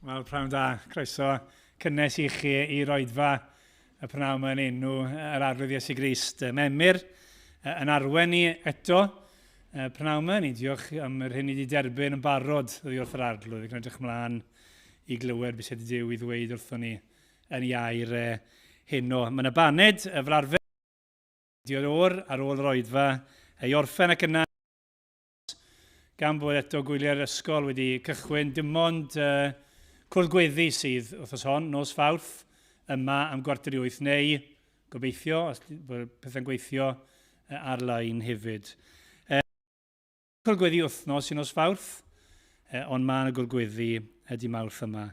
Wel, prynhawn da. Croeso cynnes i chi i'r oedfa y prynhawn yma yn enw yr Arglwydd Iesu Grist. Mae Emyr yn arwen ni eto prynhawn yma. Ni'n diolch am yr hyn ni wedi derbyn yn barod oddi wrth yr Arglwydd ac yn edrych ymlaen i glywed beth sydd wedi Duw i ddweud wrthon ni yn ei air heno. Mae yna baned fel arfer diod o'r ar ôl yr oedfa ei orffen ac yna Gan bod eto gwyliau'r ysgol wedi cychwyn, dim ond uh, cwrdd gweddi sydd wythnos hon, nos Fawrth, yma am 7:45, neu gobeithio, os bod pethau'n gweithio uh, ar-lein hefyd. Uh, cwrdd gweddi wythnos i nos Fawrth, uh, ond mae yna gwrdd gweddi ydy Mawrth yma.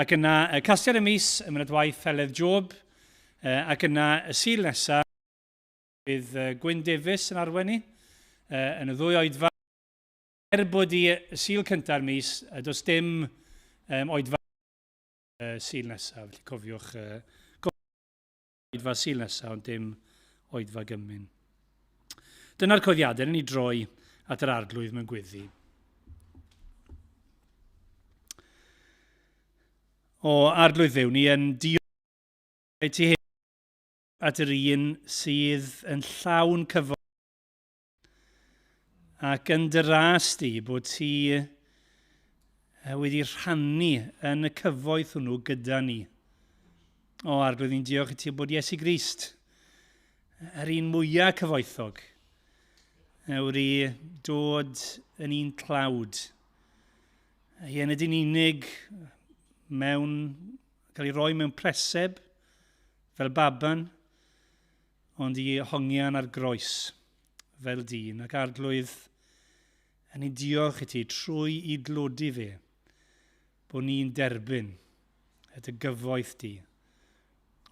Ac yna, uh, casgliad y mis, ym Mynydwaith Heledd Job, uh, ac yna y Sul nesaf, Bydd Gwyn Davies yn arwain ni yn y ddwy oedfa. Er bod i Sul cynta'r mis, does dim um, oedfa Sul nesaf, felly cofiwch oedfa Sul nesaf, ond dim oedfa gymun. Dyna'r coeddiadau, ni droi at yr arglwydd mewn gweddi. O arglwydd Dduw, ni yn diolch i ti at yr un sydd yn llawn cyfoeth ac yn dy ras di bod ti wedi rhannu yn y cyfoeth hwnnw gyda ni. O, Arglwydd, ni'n diolch i ti bod Iesu Grist, yr un mwyaf cyfoethog, wedi dod yn un tlawd. Ie, nid yn unig mewn, cael ei roi mewn preseb, fel baban, ond i hongian ar groes fel dyn, ac arglwydd, yn ei diolch i ti trwy i dlodi fe, bod ni'n derbyn y dy gyfoeth di.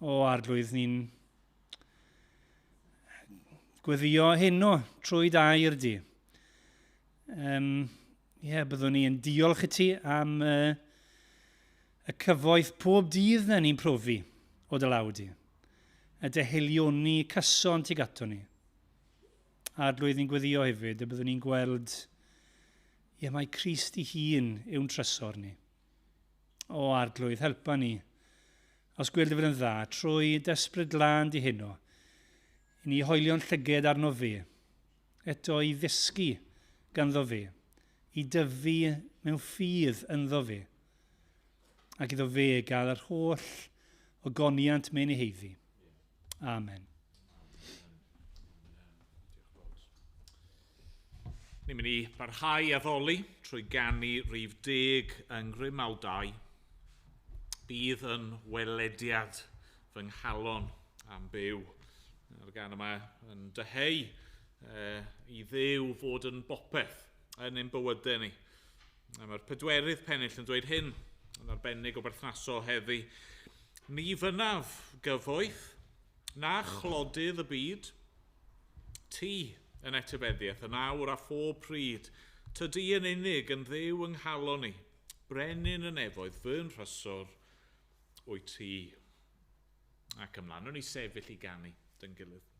O arglwydd, ni'n gweddio heno trwy dy air di. Um, yeah, byddwn ni yn diolch i ti am uh, Y cyfoeth pob dydd na ni'n profi o dy law di. Y dy haelioni cyson tuag ato ni. Arglwydd ni'n gweddio hefyd y byddwn ni'n gweld ie mae Crist i hun yw'n trysor ni. O Arglwydd, helpa ni, os gweld dy fod yn dda, trwy d'ysbryd glân di heno, i ni hoelio'n llyged arno fe, eto i ddysgu ganddo fe, i dyfu mewn ffydd ynddo fe, ac iddo fe gael yr holl ogoniant mae'n ei heiddi. Amen. Ni'n mynd i barhau addoli trwy ganu rhif 10 yng Nghrimal 2. Bydd yn welediad fy nghalon am byw. Mae'r gan yma yn dyheu eh, i Dduw fod yn bopeth yn ein bywydau ni. A mae'r pedwerydd pennill yn dweud hyn, yn arbennig o berthnasol heddi. Ni fynnaf gyfoeth, na chlodydd y byd, ti yn etifeddiaeth yn awr a phob pryd, tydi yn unig yn Dduw yng nghalon i, brenin y nefoedd, fy nhrysor wyt ti. Ac ymlaen, o'n i sefyll i ganu dyn gilydd.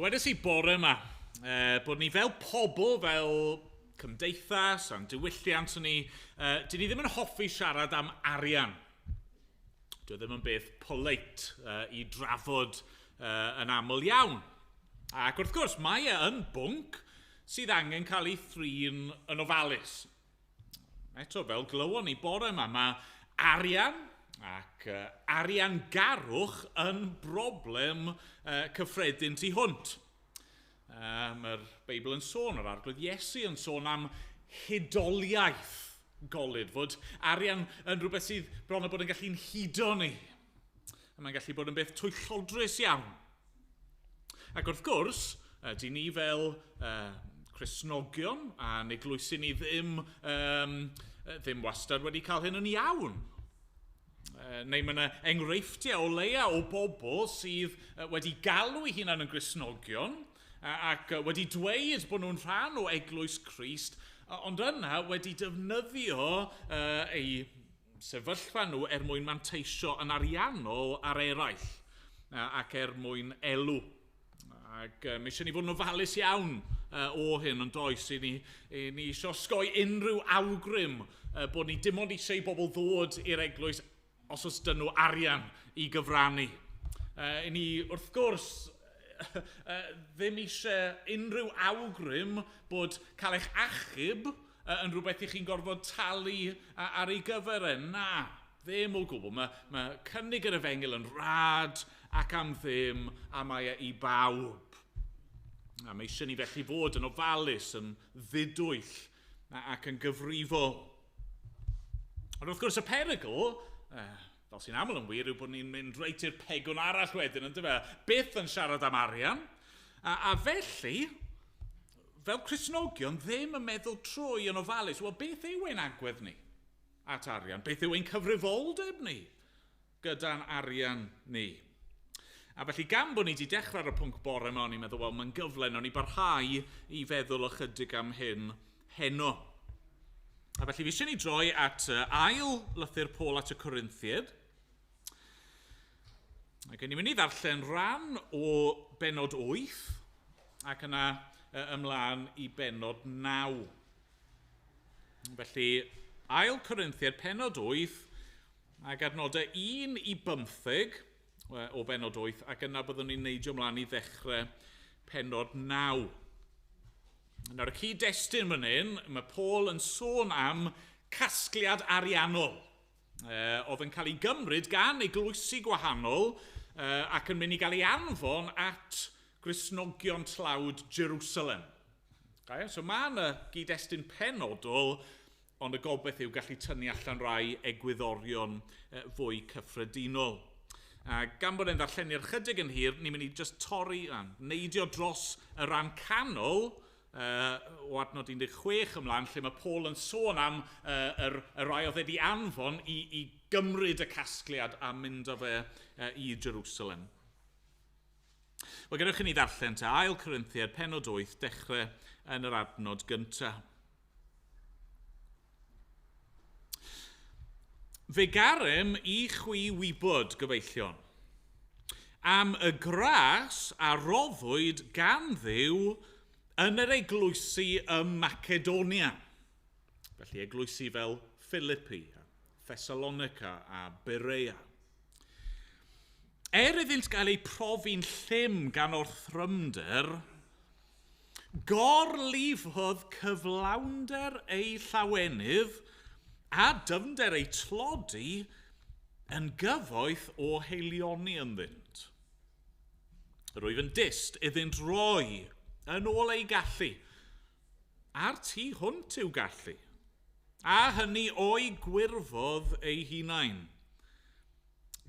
wedes i bore yma, bod ni fel pobl, fel cymdeithas a'n diwylliant ni, dyn ni ddim yn hoffi siarad am arian. Dwi ddim yn beth polite i drafod yn aml iawn. Ac wrth gwrs, mae e yn bwnc sydd angen cael ei thrin yn ofalus. Eto, fel glywon ni bore yma, mae arian ac ariangarwch yn broblem cyffredin tu hwnt. Mae'r Beibl yn sôn, yr Arglwydd Iesu yn sôn am hudoliaeth golud, fod arian yn rhywbeth sydd bron a bod yn gallu'n hudo ni. A mae'n gallu bod yn beth twyllodrus iawn. Ac wrth gwrs, dyn ni fel Cristnogion a'n eglwysi ni ddim wastad wedi cael hyn yn iawn. Neu mae yna enghreifftiau o leia o bobl sydd wedi galw eu hunain yn Gristnogion ac wedi dweud bod nhw'n rhan o Eglwys Crist, ond yna wedi defnyddio eu sefyllfa nhw er mwyn manteisio yn ariannol ar eraill ac er mwyn elw. Ac mae eisiau ni fod yn ofalus iawn o hyn yn does. I ni eisiau osgoi unrhyw awgrym bod ni dim ond eisiau i bobl ddod i'r eglwys os oes dyn nhw arian i gyfrannu. I ni, wrth gwrs, ddim eisiau unrhyw awgrym bod cael eich achub yn rhywbeth i chi'n gorfod talu ar ei gyfer e. Na, ddim o gwbl. Mae cynnig yr efengyl yn rhad ac am ddim, a mae e i bawb. A mae eisiau ni felly fod yn ofalus, yn ddidwyll ac yn gyfrifol. Ond wrth gwrs y perygl, fel sy'n aml yn wir, yw bod ni'n mynd reit i'r pegwn arall wedyn, yn dyfe? Byth yn siarad am arian. A felly, fel Cristnogion, ddim yn meddwl trwy yn ofalus, wel, beth yw ein agwedd ni at arian? Beth yw ein cyfrifoldeb ni gyda'n arian ni? A felly, gan bod ni wedi dechrau ar y pwnc bore yma, o'n i'n meddwl, wel, mae'n gyfle, nawn ni barhau i feddwl ychydig am hyn heno. A felly, fi eisiau ni droi at ail lythyr Paul at y Corinthiaid. Ac ni'n mynd i ddarllen rhan o bennod 8 ac yna ymlaen i bennod 9. Felly, ail Corinthiaid, pennod 8, ac adnodau 1 i 15 o bennod 8, ac yna byddwn ni'n neidio ymlaen i ddechrau pennod 9. Nawr, y cyd-destun fan hyn, mae Paul yn sôn am casgliad ariannol. Oedd yn cael ei gymryd gan eglwysi gwahanol ac yn mynd i gael ei anfon at Gristnogion tlawd Jerusalem. Okay? So mae yna gyd-destun penodol, ond y gobaith yw gallu tynnu allan rai egwyddorion fwy cyffredinol. A gan bod e'n ddarlleniad chydig yn hir, ni'n mynd i just torri, neidio dros y rhan canol o adnod 16 ymlaen, lle mae Paul yn sôn am y rai oedd wedi anfon i gymryd y casgliad a mynd â fe i Jerusalem. Wel, gadewch i ni ddarllen te, ail Corinthiaid, pennod 8, dechrau yn yr adnod gyntaf. Fe garem i chwi wybod, gyfeillion, am y gras a roddwyd gan Dduw yn yr eglwysi ym Macedonia. Felly eglwysi fel Philippi, Thessalonica a Berea. Er iddynt gael eu profi'n llym gan orthrymder, gorlifodd cyflawnder eu llawenydd a dyfnder eu tlodi yn gyfoeth o haelioni ynddynt. Rwyf yn dyst iddynt roi yn ôl eu gallu, a'r tu hwnt i'w gallu, a hynny o'i gwirfodd eu hunain.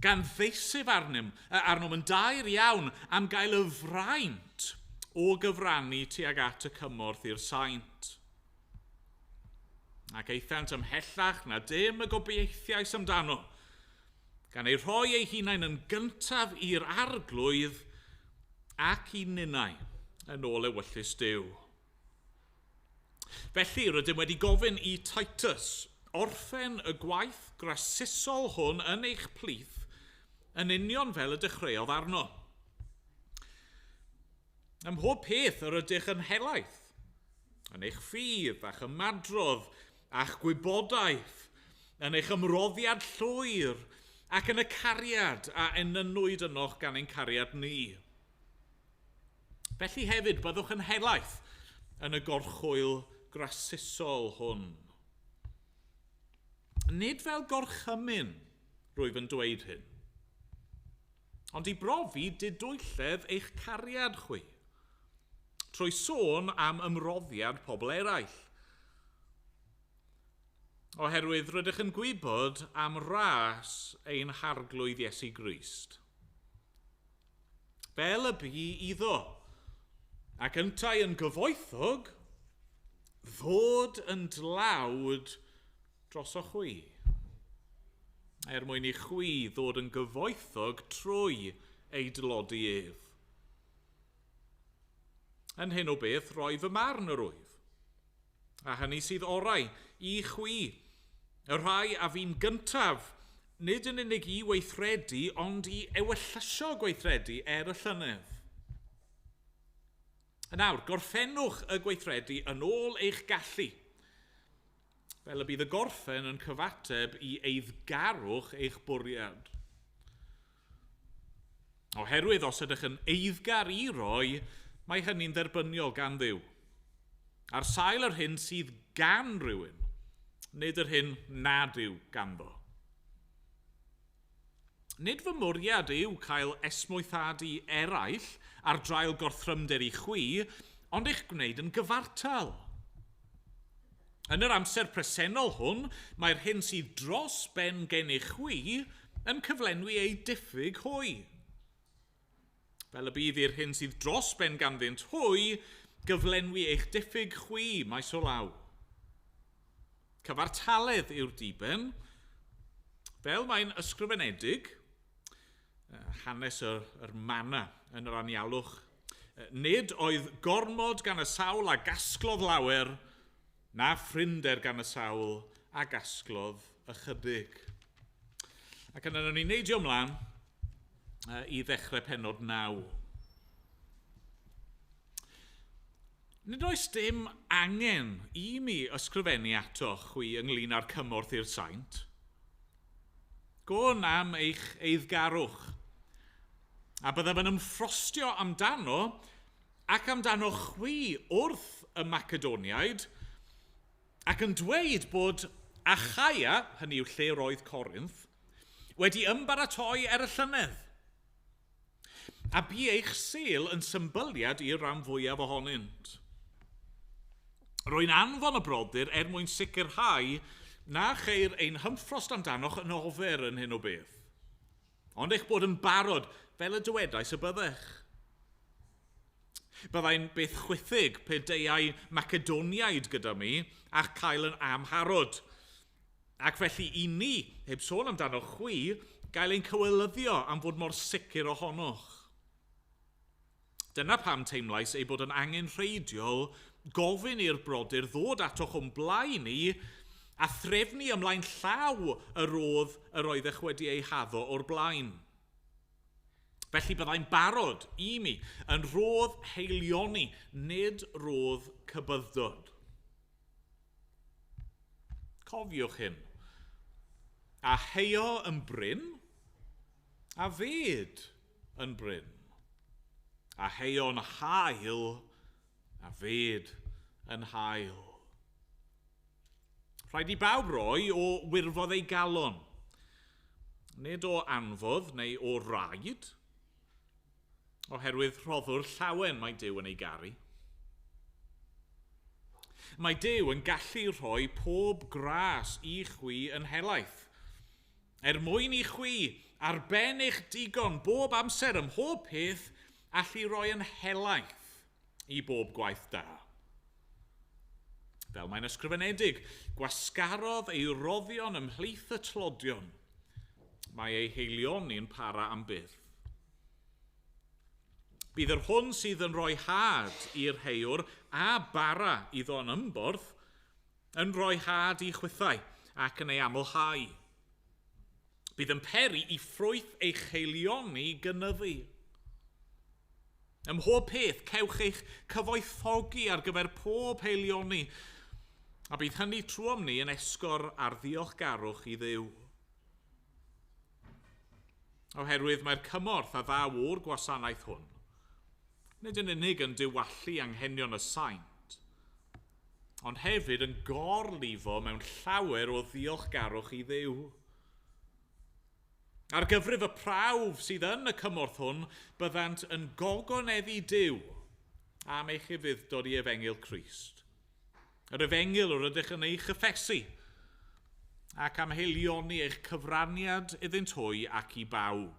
Gan ddeisyf arnom yn daer iawn am gael y fraint o gyfrannu tuag at y cymorth i'r saint. Ac aethant ymhellach na dim y gobeithiais amdano, gan ei rhoi eu hunain yn gyntaf i'r Arglwydd ac i ninnau yn ôl ewyllys Duw. Felly, rydym wedi gofyn i Titus orffen y gwaith grasusol hwn yn eich plith yn union fel y dechreuodd arno. Ym mhob peth yr ydych yn helaeth, yn eich ffydd a'ch ymadrodd a'ch gwybodaeth, yn eich ymroddiad llwyr ac yn y cariad a enynwyd ynoch gan ein cariad ni. Felly hefyd byddwch yn helaeth yn y gorchwyl grasusol hwn. Nid fel gorchymyn rwyf yn dweud hyn, ond i brofi didwylledd eich cariad chwi, trwy sôn am ymroddiad pobl eraill. Oherwydd rydych yn gwybod am ras ein Harglwydd Iesu Grist. Fel y bu iddo, ac yntau yn gyfoethog, ddod yn dlawd drosoch chwi, er mwyn i chwi ddod yn gyfoethog trwy ei dlodi ef. Yn hyn o beth roi fy marn yr wyf, a hynny sydd orau i chwi, y rhai a fi'n gyntaf, nid yn unig i weithredu, ond i ewyllysio gweithredu er y llynedd. Yn awr, gorffennwch y gweithredu yn ôl eich gallu, fel y bydd y gorffen yn cyfateb i eiddgarwch eich bwriad. Oherwydd os ydych yn eiddgar i roi, mae hynny'n dderbyniol gan Dduw. Ar sail yr hyn sydd gan rywun, nid yr hyn nad yw ganddo. Nid fy mwriad yw cael esmwythadu eraill ar draul gorthrymder i chwi, ond eich gwneud yn gyfartal. Yn yr amser presennol hwn, mae'r hyn sydd dros ben gennych chwi yn cyflenwi eu diffyg hwy. Fel y bydd i'r hyn sydd dros ben ganddynt hwy, gyflenwi eich diffyg chwi maes o law. Cyfartaledd yw'r diben, fel mae'n ysgrifenedig, hanes yr manna yn yr anialwch. Nid oedd gormod gan y sawl a gasglodd lawer, na phrinder gan y sawl a gasglodd ychydig. Ac yna ni'n neidio ymlaen i ddechrau pennod 9. Nid oes dim angen i mi ysgrifennu atoch chwi ynglyn â'r cymorth i'r saint. Gwn am eich eiddgarwch, a byddaf yn ymffrostio amdano ac amdano chwi wrth y Macedoniaid, ac yn dweud bod Achaia, hynny yw lle roedd Corinth, wedi ymbaratoi er y llynedd. A bu eich sêl yn symbyliad i'r rhan fwyaf ohonynt. Rwy'n anfon y brodyr er mwyn sicrhau na cheir ein hymffrost amdanoch yn ofer yn hyn o beth, ond eich bod yn barod fel y dywedais y byddech. Byddai'n beth chwithig pe deuai Macedoniaid gyda mi a'ch cael yn amharod, ac felly i ni, heb sôn amdano chwi, gael ein cywilyddio am fod mor sicr ohonoch. Dyna pam teimlais ei bod yn angenrheidiol gofyn i'r brodyr ddod atoch o'n blaen i a threfnu ymlaen llaw y rodd yr oeddech wedi ei haddo o'r blaen. Felly byddai'n barod i mi yn rhodd haelioni, nid rhodd cybyddod. Cofiwch hyn. A heio yn brin, a fed yn brin. A heio'n hael, a fed yn hael. Rhaid i bawb roi o wirfodd ei galon, nid o anfodd neu o raid, oherwydd rhoddwr llawen mae Duw yn ei garu. Mae Duw yn gallu rhoi pob gras i chwi yn helaeth, er mwyn i chwi ar ben eich digon bob amser ym mhob peth allu roi yn helaeth i bob gwaith da. Fel mae'n ysgrifenedig, gwasgarodd ei roddion ymhlith y tlodion. Mae ei haelioni'n para am byth. Bydd yr hwn sydd yn rhoi had i'r heiwr a bara iddo yn ymborth, yn rhoi had i chwithau ac yn ei amlhau. Bydd yn peri i ffrwyth eich haelioni gynyddu. Ym mhob peth, cewch eich cyfoethogi ar gyfer pob haelioni, a bydd hynny trwom ni yn esgor ar ddiolchgarwch i Dduw. Oherwydd mae'r cymorth a ddaw o'r gwasanaeth hwn, nid yn unig yn diwallu anghenion y saint, ond hefyd yn gorlifo mewn llawer o ddiolchgarwch i Dduw. Ar gyfrif y prawf sydd yn y cymorth hwn, byddant yn gogoneddu Duw am eich ufudd-dod i Efengyl Crist. Yr Efengyl yr ydych yn ei chyffesu, ac am haelioni eich cyfraniad iddynt hwy ac i bawb.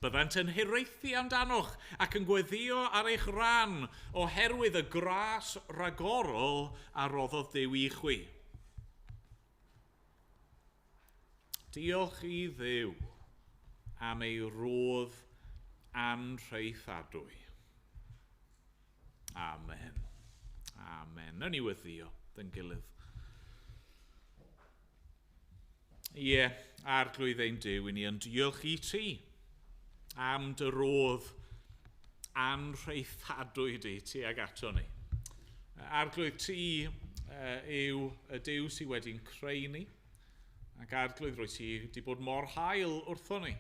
Byddant yn hiraethu amdanoch ac yn gweddïo ar eich rhan oherwydd y gras ragorol a roddodd Duw i chwi. Diolch i Dduw am ei rodd anrhaethadwy. Amen. Amen. Nawn ni weddïo 'da'n gilydd. Ie, Arglwydd ein Duw, i ni yn diolch i ti am dy rodd anrhaethadwy di tuag ato ni. Arglwydd, ti yw y Duw sydd wedi'n creu ni, ac Arglwydd, rwyt ti wedi bod mor hael wrtho ni.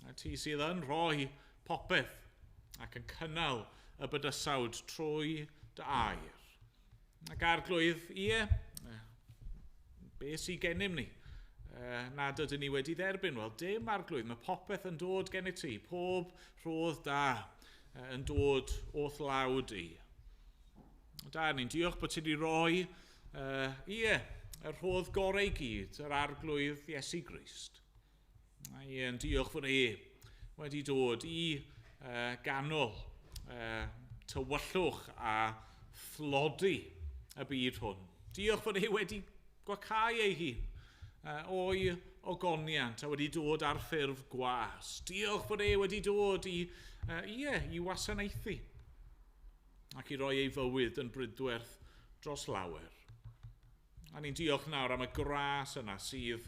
A ti sydd yn rhoi popeth ac yn cynnal y bydysawd trwy dy air. Ac Arglwydd, ie, be sydd gennym ni nad ydyn ni wedi dderbyn? Wel, dim, Arglwydd, mae popeth yn dod gen i ti. Pob rhodd da yn dod o'th law di. Da, ni'n diolch bod ti wedi rhoi, ie, y rhodd gorau i gyd, yr Arglwydd Iesu Grist. A ie, yn diolch fod e wedi dod i ganol tywyllwch a thlodi y byd hwn. Diolch fod e wedi gwacau ei hun o'i ogoniant a wedi dod ar ffurf gwas. Diolch fod e wedi dod i, ie, i wasanaethu ac i roi ei fywyd yn brydwerth dros lawer. A ni'n diolch nawr am y gras yna sydd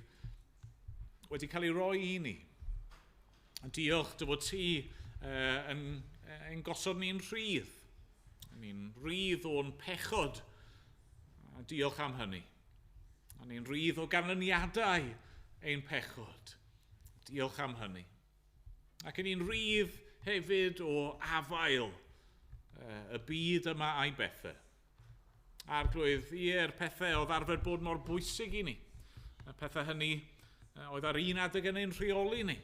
wedi cael ei roi i ni. A diolch dy fod ti yn gosod ni'n rhydd. Ni'n rhydd o'n pechod. A diolch am hynny. A ni'n rhydd o ganlyniadau ein pechod. Diolch am hynny. Ac ni'n rhydd hefyd o afael y byd yma a'i bethau. Arglwydd, ie'r pethau oedd arfer bod mor bwysig i ni. Y pethau hynny oedd ar un adeg yn ein rheoli ni.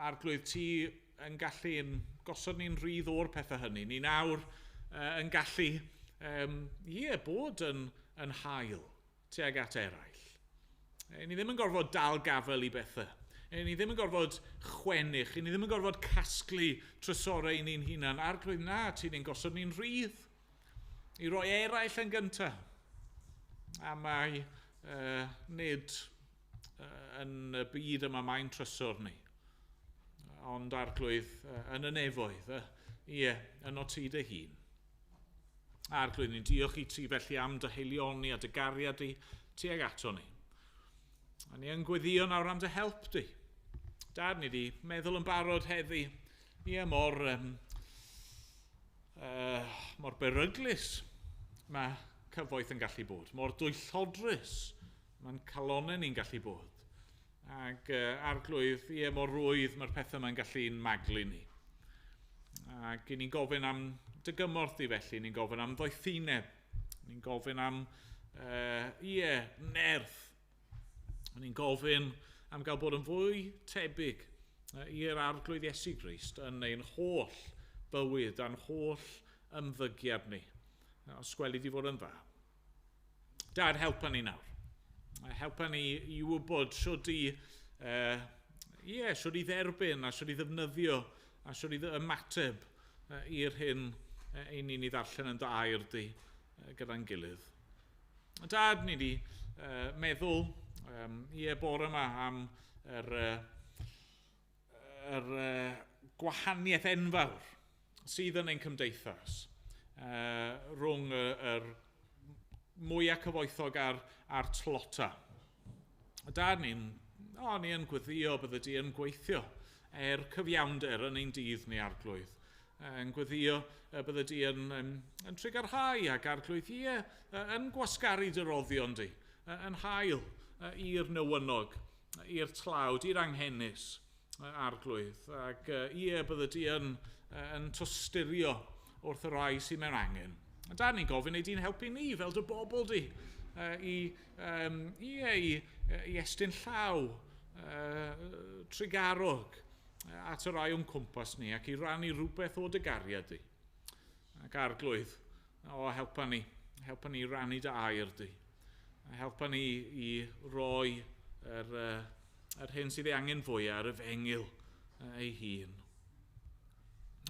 Arglwydd, ti yn gallu yn gosod ni'n rhydd o'r pethau hynny. Ni nawr yn gallu ie, bod yn hael tuag at eraill. Ni ddim yn gorfod dal gafel i bethau. Ni ddim yn gorfod chwennych. Ni ddim yn gorfod casglu trysorau i ni'n hunan. Arglwydd, na, ti'n ein gosod ni'n rhydd i roi eraill yn gyntaf. A mae nid yn y byd yma mae'n trysor ni, ond Arglwydd yn y nefoedd, ie, yno ti dy hun. Arglwydd, ni'n diolch i ti felly am dy haelioni a dy gariad di tuag ato ni. A ni yn gweddïo nawr am dy help di. Dad, ni di meddwl yn barod heddi, ie, mor beryglus mae cyfoeth yn gallu bod, mor dwyllodrus mae'n calonnau ni'n gallu bod. Ac Arglwydd, ie, mor rwydd mae'r pethau mae'n gallu'n maglu ni. Ac ni'n gofyn am dy gymorth di felly, ni'n gofyn am ddoethineb, ni'n gofyn am, ie, nerth. Ni'n gofyn am gael bod yn fwy tebyg i'r Arglwydd Iesu Grist yn ein holl bywyd a'n holl ymddygiad ni. Os gweli di fod yn dda. Dad, helpa ni nawr. Helpa ni i wybod shwd i, ie, shwd i dderbyn a shwd i ddefnyddio a shwd i ymateb i'r hyn i ni'n ei ddarllen yn dy air di gyda'n gilydd. Dad, ni wedi meddwl ie, bore yma am yr gwahaniaeth enfawr sydd yn ein cymdeithas rhwng yr mwyaf cyfoethog a'r tlota. Dad, ni yn gweddio bydde di yn gweithio er cyfiawnder yn ein dydd ni, Arglwydd. Yn gweddio bydde di yn trugarhau ac Arglwydd, ie, yn gwasgaru dy roddion di, yn hael i'r newynog, i'r tlawd, i'r anghenus, Arglwydd. Ac ie, bydde di yn tosturio wrth y rai sydd mewn angen. A da ni'n gofyn ei di'n helpu ni fel dy bobl di i estyn llaw trugarog at y rai o'n cwmpas ni ac i rannu rhywbeth o dy gariad di. Ac Arglwydd, o, helpa ni rannu dy air di. Helpa ni i roi yr hyn sydd ei angen fwyaf ar efengyl ei hun.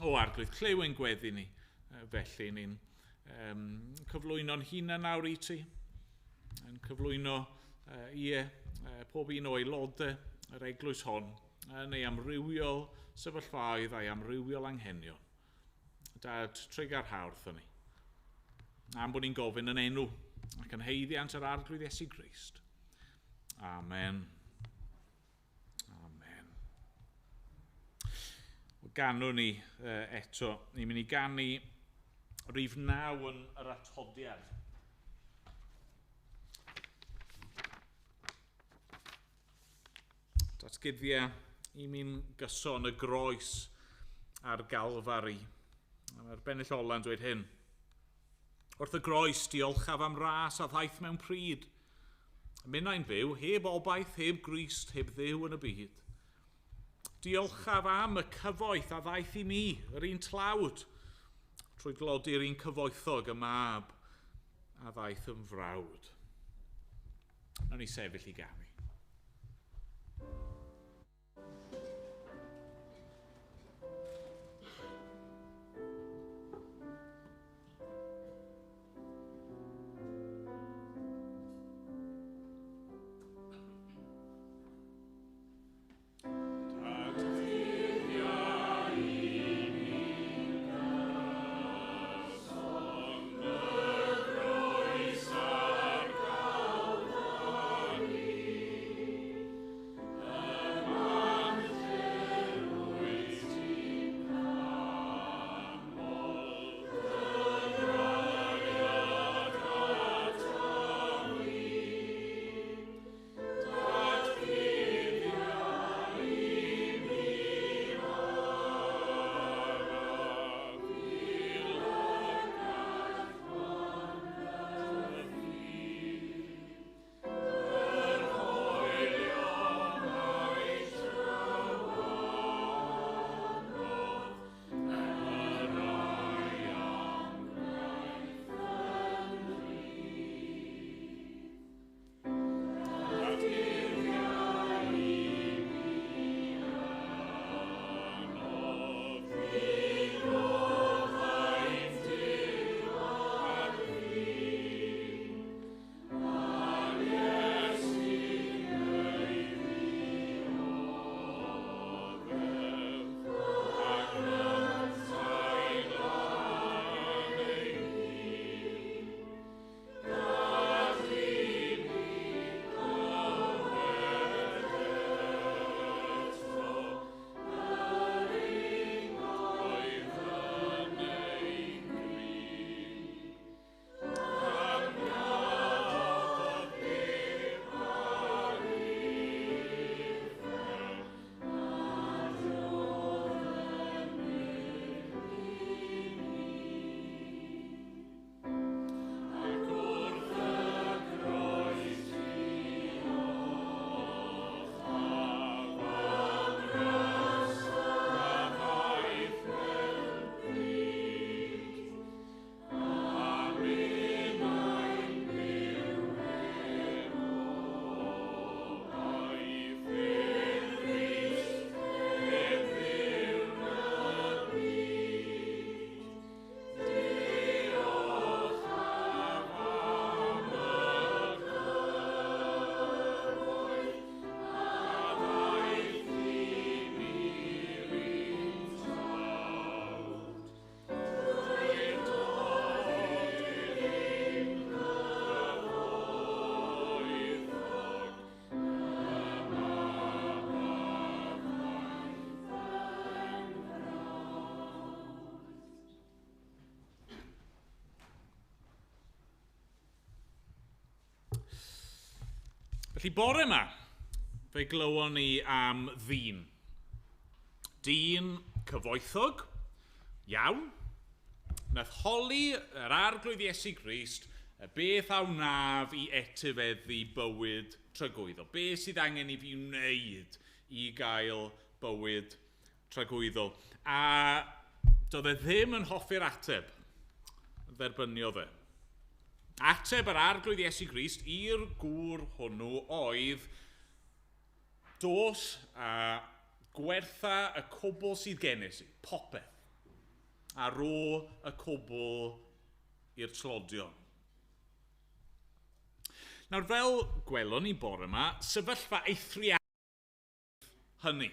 O Arglwydd, clyw ein gweddi ni. Felly ni'n cyflwyno'n hunan nawr i ti, yn cyflwyno pob un o aelodau yr eglwys hon yn ei amrywiol sefyllfaoedd a'i amrywiol anghenion. Dad, trugarha wrthon ni. Am bod ni'n gofyn yn enw ac yn haeddiant yr Arglwydd Iesu Grist. Amen. Amen. Ganwn ni eto. Ni'n mynd i ganu rhif 9 yn yr atodiad. Datguddia i mi'n gyson y groes a'r Galfari. Mae'r bennill ola'n dweud hyn. Wrth y groes, diolchaf am ras a ddaeth mewn pryd. Minnau'n byw, heb obaith, heb Grist, heb Dduw yn y byd. Diolchaf am y cyfoeth a ddaeth i mi, yr un tlawd, trwy glodi'r un cyfoethog, y mab a ddaeth yn frawd. Nawn ni sefyll i ganu. Groes ar Galfari. Felly bore yma, fe glywon ni am ddyn. Dyn cyfoethog, iawn, nath holi yr Arglwydd Iesu Grist beth a wnaf i etifeddu bywyd tragwyddol. Beth sydd angen i fi wneud i gael bywyd tragwyddol. A doedd e ddim yn hoffi'r ateb dderbyniodd e. Ateb yr Arglwydd Iesu Grist i'r gŵr hwnnw oedd dos a gwertha y cwbl sydd gennych ti, popeth, a ro y cwbl i'r tlodion. Nawr, fel gwelon ni bore yma, sefyllfa eithriadol hynny.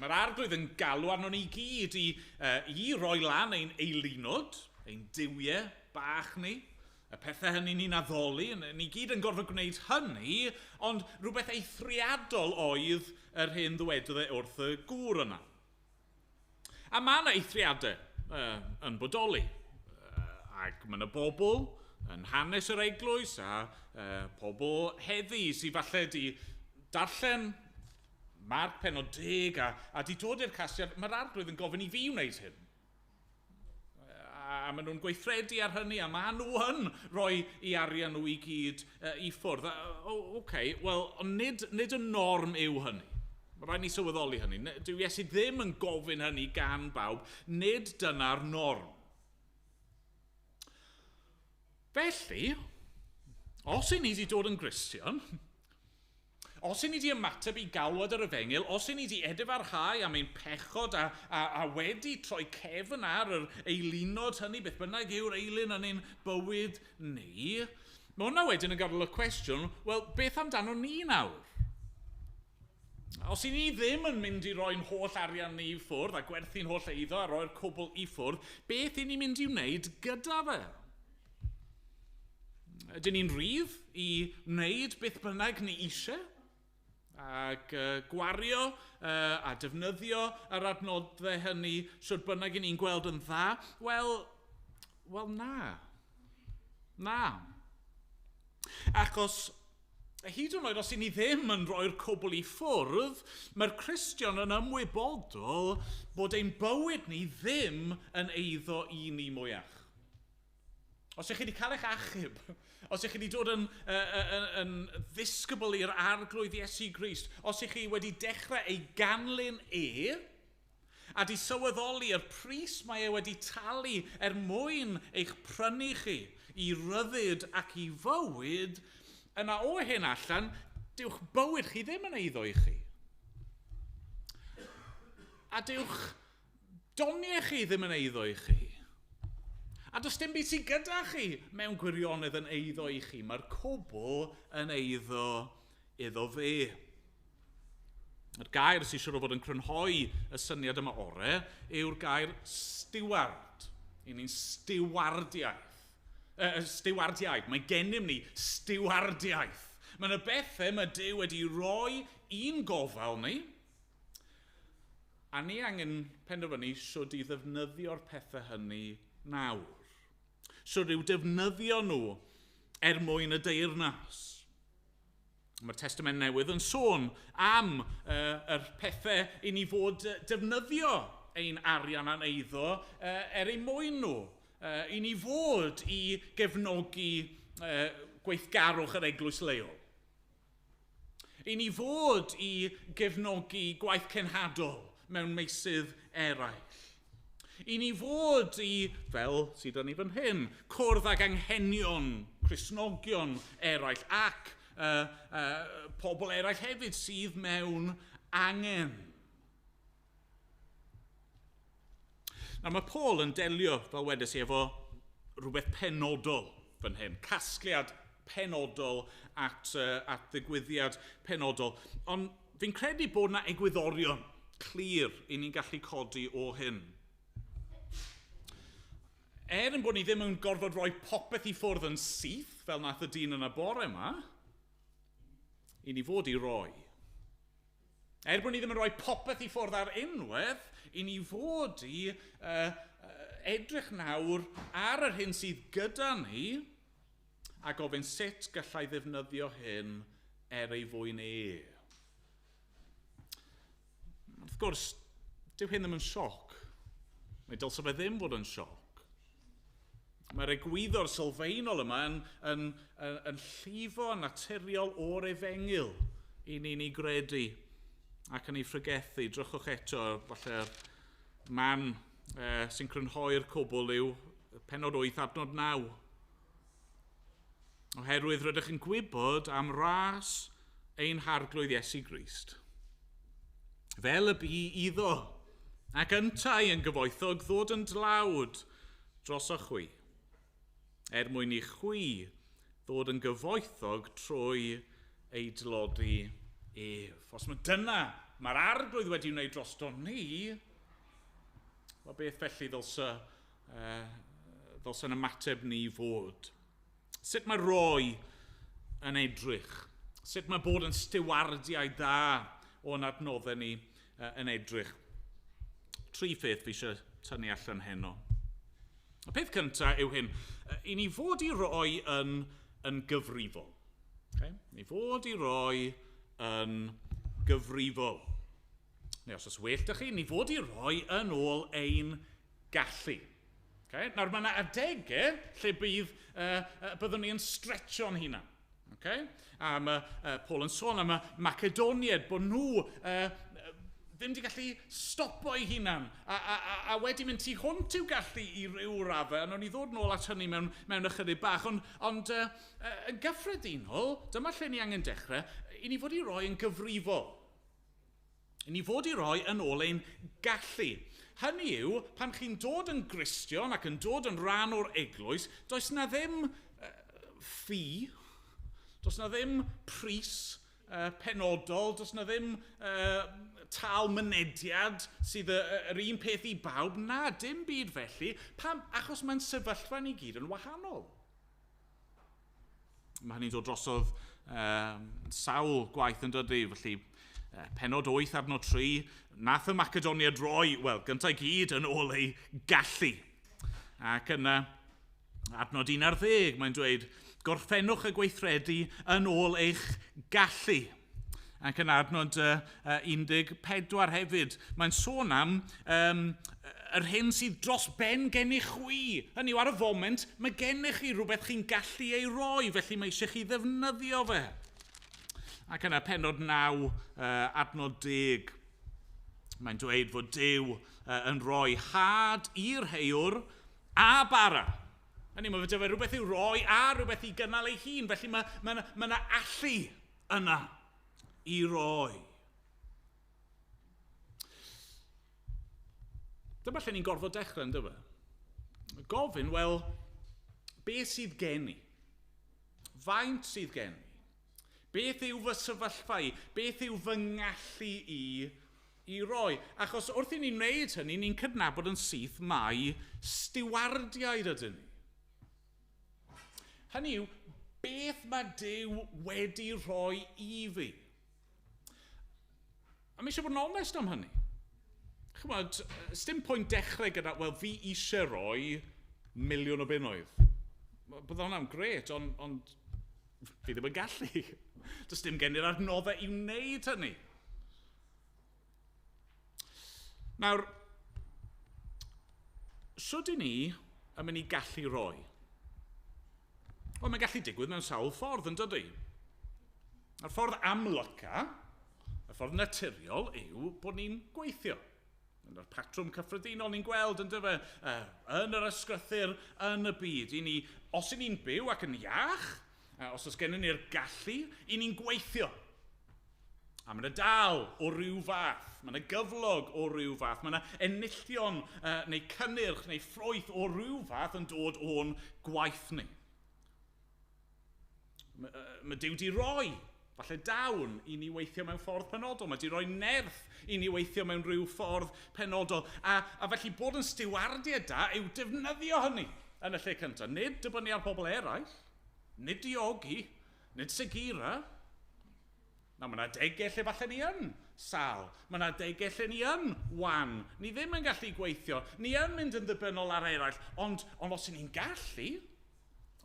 Mae'r Arglwydd yn galw arnon ni gyd i roi lan ein eilunod, ein duwiau bach ni, y pethau hynny ni'n addoli, ni gyd yn gorfod gwneud hynny, ond rhywbeth eithriadol oedd yr hyn ddywedodd e wrth y gŵr yna. A mae yna eithriadau yn bodoli, ac mae yna bobl yn hanes yr eglwys a pobl heddi sydd falle di darllen Marc pennod 10 a di dod i'r casgliad, mae'r Arglwydd yn gofyn i fi wneud hyn. A maen nhw'n gweithredu ar hynny, a maen nhw yn rhoi i arian nhw i gyd i ffwrdd. Okay, wel, ond nid y norm yw hynny. Mae rhaid ni sylweddoli hynny. Dyw Iesu ddim yn gofyn hynny gan bawb. Nid dyna'r norm. Felly, os i ni wedi dod yn Gristion, os i ni wedi ymateb i galwad yr efengyl, os i ni wedi edifarhau am ein pechod a wedi troi cefn ar yr eilunod hynny, beth bynnag yw'r eilun yn ein bywyd ni, mae hwnna wedyn yn gadael y cwestiwn, wel, beth amdano ni nawr? Os i ni ddim yn mynd i roi'n holl arian ni i ffwrdd a gwerthu'n holl eiddo a roi'r cwbl i ffwrdd, beth i ni'n mynd i wneud gyda fe? Ydyn ni'n rhydd i wneud beth bynnag ni eisiau? Ac gwario a defnyddio yr adnoddau hynny shwt bynnag i ni'n gweld yn dda? Wel na. Na. Achos hyd yn oed os i ni ddim yn rhoi'r cwbl i ffwrdd, mae'r Cristion yn ymwybodol bod ein bywyd ni ddim yn eiddo i ni mwyach. Os ych chi wedi cael eich achub, os ych chi wedi dod yn ddisgybl i'r Arglwydd Iesu Grist, os ych chi wedi dechrau ei ganlyn e, a di sylweddoli yr pris mae e wedi talu er mwyn eich prynu chi i ryddid ac i fywyd, yna o hyn allan, dyw'ch bywyd chi ddim yn eiddo i chi. A dyw'ch doniau chi ddim yn eiddo i chi. A does dim byd sydd gyda chi mewn gwirionedd yn eiddo i chi. Mae'r cwbl yn eiddo iddo fe. Yr gair sy'n siŵr o fod yn crynhoi y syniad yma ore yw'r gair steward. I ni'n stiwardiaeth. Stiwardiaid. Mae gennym ni stiwardiaeth. Mae yna bethau mae Duw wedi rhoi i'n gofal ni, a ni angen penderfynu shwt i ddefnyddio'r pethau hynny nawr. Shwt i'w defnyddio nhw er mwyn y deyrnas. Mae'r Testament Newydd yn sôn am yr pethau i ni fod defnyddio ein arian a'n eiddo er eu mwyn nhw. I ni fod i gefnogi gweithgarwch yr eglwys leol. I ni fod i gefnogi gwaith cenhadol mewn meysydd eraill. I ni fod i, fel sydd yn ni fan hyn, cwrdd ag anghenion Cristnogion eraill ac pobl eraill hefyd sydd mewn angen. Nawr mae Paul yn delio, fel wedes i, efo rhywbeth penodol fan hyn, casgliad penodol at ddigwyddiad penodol. Ond fi'n credu bod yna egwyddorion clir i ni'n gallu codi o hyn. Er yn bod ni ddim yn gorfod rhoi popeth i ffwrdd yn syth, fel nath y dyn yna bore yma, i ni fod i roi. Er bod ni ddim yn rhoi popeth i ffwrdd ar unwaith, i ni fod i edrych nawr ar yr hyn sydd gyda ni a gofyn sut gallai ddefnyddio hyn er ei fwyn e. Wrth gwrs, dyw hyn ddim yn sioc. Mae dylse fe ddim fod yn sioc. Mae'r egwyddor sylfaenol yma yn llifo naturiol o'r efengyl i ni'n ei gredu ac yn ei phregethu. Drychwch eto, falle'r man sy'n crynhoi'r cwbl yw pennod 8 adnod 9. Oherwydd rydych yn gwybod am ras ein harglwydd Iesu Grist. Fel y bu iddo, ac yntau yn gyfoethog ddod yn dlawd dros y chwi, er mwyn i chwi ddod yn gyfoethog trwy ei dlodi ef. Os mae dyna, mae'r arglwydd wedi wneud drosto ni, wel beth felly ddylse'n ymateb ni fod? Sut mae roi yn edrych? Sut mae bod yn stiwardiau dda o'n adnoddau ni yn edrych? Tri pheth fi eisiau tynnu allan heno. Y peth cyntaf yw hyn, i ni fod i roi yn gyfrifol. Okay? Ni fod i roi yn gyfrifol. Neu os oes well da chi, ni fod i roi yn ôl ein gallu. Okay? Nawr, mae yna adegau lle byddwn ni yn stretcho'n hunan. Okay? A mae Paul yn sôn am y Macedoniaid, bod nhw ddim wedi gallu stopo eu hunan a wedi mynd tu hwnt i'w gallu i ryw raddau. A nawn ni ddod nôl at hynny mewn ychydig bach. Ond yn gyffredinol, dyma lle ni angen dechrau, i ni fod i roi yn gyfrifol. I ni fod i roi yn ôl ein gallu. Hynny yw, pan chi'n dod yn Gristion ac yn dod yn rhan o'r eglwys, does na ddim ffi, does na ddim pris penodol, does na ddim tal mynediad sydd yr un peth i bawb. Na, dim byd felly. Pam? Achos mae'n sefyllfa ni gyd yn wahanol. Mae hynny'n dod drosodd sawl gwaith yn dydy, felly pennod 8 adnod 3, nath y Macedoniaid roi, wel, gyntaf i gyd yn ôl ei gallu. Ac yna, adnod 11, mae'n dweud, gorffennwch y gweithredu yn ôl eich gallu. Ac yna adnod 14 hefyd, mae'n sôn am yr hyn sydd dros ben gennych chwi. Hynny yw, ar y foment, mae gennych chi rhywbeth chi'n gallu ei roi, felly mae eisiau chi ddefnyddio fe. Ac yna pennod 9, adnod 10, mae'n dweud fod Duw yn rhoi had i'r heiwr a bara. Hynny, mae fe rhywbeth i'w roi a rhywbeth i gynnal ei hun, felly mae yna allu yna i roi. Dyma lle ni'n gorfod dechrau, yn dyfa? Gofyn, wel, beth sydd gen i? Faint sydd gen i? Beth yw fy sefyllfa i? Beth yw fy ngallu i roi? Achos wrth i ni wneud hynny, ni'n cydnabod yn syth mai stiwardiaid ydyn ni. Hynny yw, beth mae Duw wedi rhoi i fi? A mae eisiau bod yn onest am hynny. Chymod, sdim pwynt dechrau gyda, wel, fi eisiau rhoi 1,000,000 o bunnoedd. Bydde hwnna'n grêt, ond fi ddim yn gallu. Does dim gen i'r adnoddau i wneud hynny. Nawr, sut i ni yn mynd i gallu roi? Wel, mae'n gallu digwydd mewn sawl ffordd, yn dydy? A'r ffordd amlyca, y ffordd naturiol, yw bod ni'n gweithio. Yna'r patrwm cyffredinol ni'n gweld yn dyfe, yn yr ysgrythur, yn y byd. I ni, os i ni'n byw ac yn iach, os oes gennym ni'r gallu, i ni'n gweithio. A mae yna dal o ryw fath, mae yna gyflog o ryw fath, mae yna enillion neu cynnyrch neu ffrwyth o ryw fath yn dod o'n gwaith ni. Mae Duw di roi, falle dawn i ni weithio mewn ffordd penodol. Mae di roi nerth i ni weithio mewn rhyw ffordd penodol. A felly bod yn stiwardiau da yw defnyddio hynny yn y lle cyntaf. Nid dibynnu ar pobl eraill, nid diogi, nid segira. Na, mae yna adegau lle falle ni yn sâl. Mae yna adegau lle ni yn wan. Ni ddim yn gallu gweithio. Ni yn mynd yn ddibynnol ar eraill. Ond os ni'n gallu,